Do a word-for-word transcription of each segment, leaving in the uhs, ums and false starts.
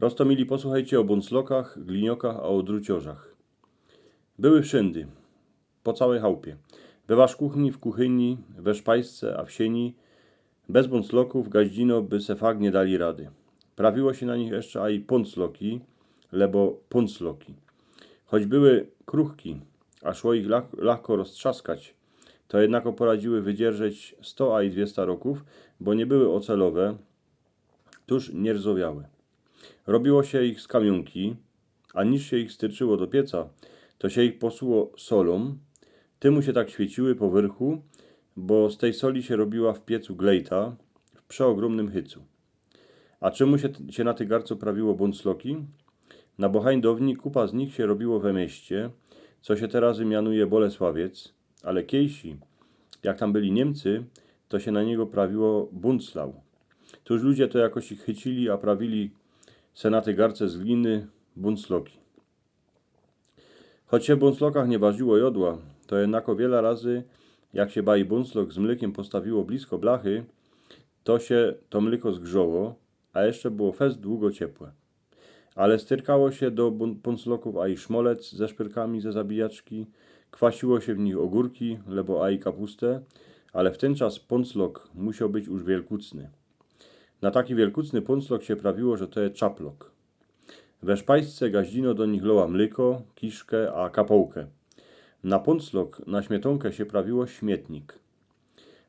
Prosto mili, posłuchejcie ô bōnclokach, gliniokach a ô druciorzach. Były wszyndy, po cołkij chałpie. We waszkuchni, w kuchyni, we szpajsce a w siyni. Bez bōnclokōw gaździno by se fakt niy dali rady. Prawiło sie na nich jeszcze aj pōncloki, lebo pōncloki. Choć były kruchki, a szło ich lach-, lachko roztrzaskać, to jednako poradziły wydzierżeć sto aj dwiesta rokōw, bo niy były ôcelowe, tuż niy rdzowiały. Robiło sie ich z kamiōnki, a niż sie ich styrczyło do pieca, to sie ich posuło solōm, tymu sie tak świeciły po wyrchu, bo z tyj soli sie robiła w piecu glejta w przeôgrōmnym hycu. A czymu sie, sie na tygarcu prawiło bōncloki? Na bo hań downi kupa z nich sie robiło we mieście, co sie teroz mianuje Bolesławiec, ale kiejsi, jak tam byli Niymcy, to sie na niego prawiło Bunzlau. Tuż ludzie to jakoś chycili, a prawili se na tygarce z gliny bōncloki. Choć sie w bōnclokach niy warziło jodła, to jednako wiela razy, jak sie baj bōnclok z mlykiym postawiło blisko blachy, to sie to mlyko zgrzoło, a jeszcze było fest dugo ciepłe. Ale styrkało sie do bōn-, pōnclokōw aj szmolec ze szpyrkami ze zabijaczki, kwasiło sie w nich ôgōrki, lebo aj kapustę, ale w tyn czas pōnclok musioł być już wielkucny. Na taki wielkucny pōnclok sie prawiło, że to je czaplok. We szpajsce gaździno do nich loła mlyko, kiszkã a kapołkã. Na pōnclok na śmietōnkã sie prawiło śmietnik.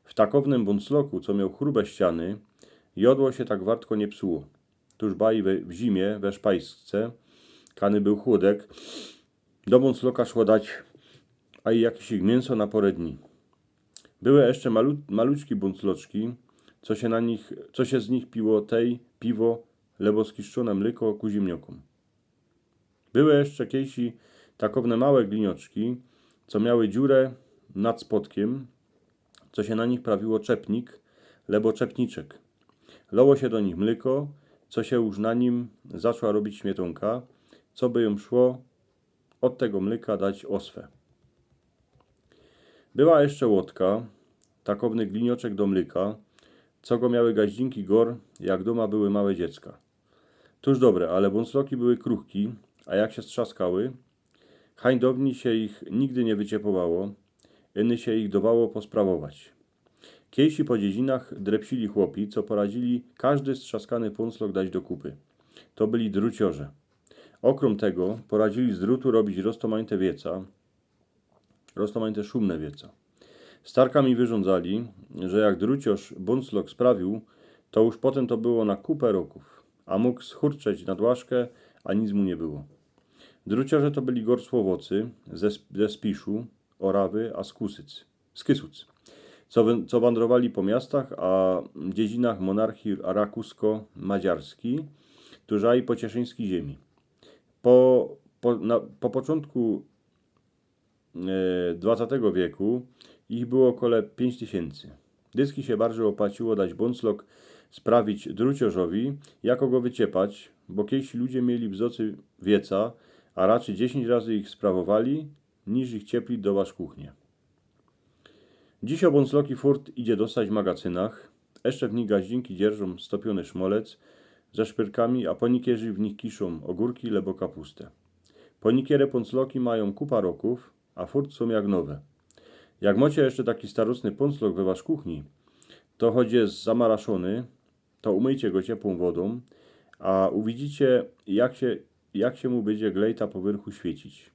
W takownym bōncloku, co mioł chrube ściany, jodło sie tak wartko niy psuło. Tuż baj we, w zimie we szpajsce, kany bōł chłodek, do bōncloka szło dać aj jakeś ich miynso na pore dni. Były jeszcze malu-, maluczki bōncloczki, co sie na nich, co sie z nich piło tej, piwo, lebo skiszczōne mlyko ku zimniokōm. Były jeszcze kiejsi takowne małe glinioczki, co miały dziurã nad spodkiym, co sie na nich prawiło czepnik, lebo czepniczek. Loło sie do nich mlyko, co sie już na nim zaczła robić śmietōnka, co by jōm szło ôd tego mlyka dać ôswę. Była jeszcze łotka, takowny glinioczek do mlyka, co go miały gaździnki gor, jak dōma były małe dziecka. Tuż dobre, ale bōncloki były kruchki, a jak sie strzaskały, hań downi sie ich nigdy niy wyciepowało, iny sie ich dowało posprawować. Kiejsi po dziedzinach drepsili chłopi, co poradzili kożdy strzaskany pōnclok dać do kupy. To byli druciorze. Ôkrōm tego poradzili z drutu robić roztōmajte wieca, roztōmajte szumne wieca. Starka mi wyrządzali, że jak druciorz bōnclok sprawiōł, to już potym to było na kupę rokōw, a mōg schurczeć na dłaszkã, a nic mu niy było. Druciorze to byli gor Słowocy, ze, ze Spiszu, Orawy, a z Kusyc, z Kysuc, co wy-, co wandrowali po miastach a dziedzinach monarchii rakusko-madziarski, tuż aj po cieszyńskij ziemi. Po, po, na, po poczōntku, e, dwacetego wieku ich było ôkole piyńć tysiyncy. Dyski sie bardzij ôpłaciło dać bōnclok sprawić druciorzowi, jako go wyciepać, bo kiejsi ludzie mieli w zocy wieca, a raczyj dziesiyńć razy ich sprawowali, niż ich ciepli do waszkuchnie. Dzisiŏ bōncloki furt idzie dostać w magacynach, jeszcze w nich gaździnki dzierżōm stopiōny szmolec ze szpyrkami, a ponikierzy w nich kiszōm ôgōrki lebo kapustã. Ponikierã bōncloki majōm kupa rokōw, a furt sōm jak nowe. Jak mocie jeszcze taki starōczny bōnclok we waszkuchni, to choć je zamaraszōny, to umyjcie go ciepłōm wodōm, a uwidzicie, jak sie, jak sie mu bydzie glejta po wyrchu świecić.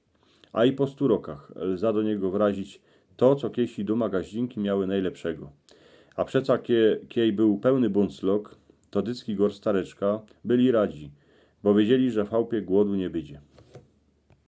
A i po stu rokach lza do niego wrazić to, co kiejsi dōma gaździnki miały nojlepszego. A przeca kie-, kiej bōł pełny bōnclok, to dycki gor stareczka byli radzi, bo wiedzieli, że w chałpie głodu niy bydzie.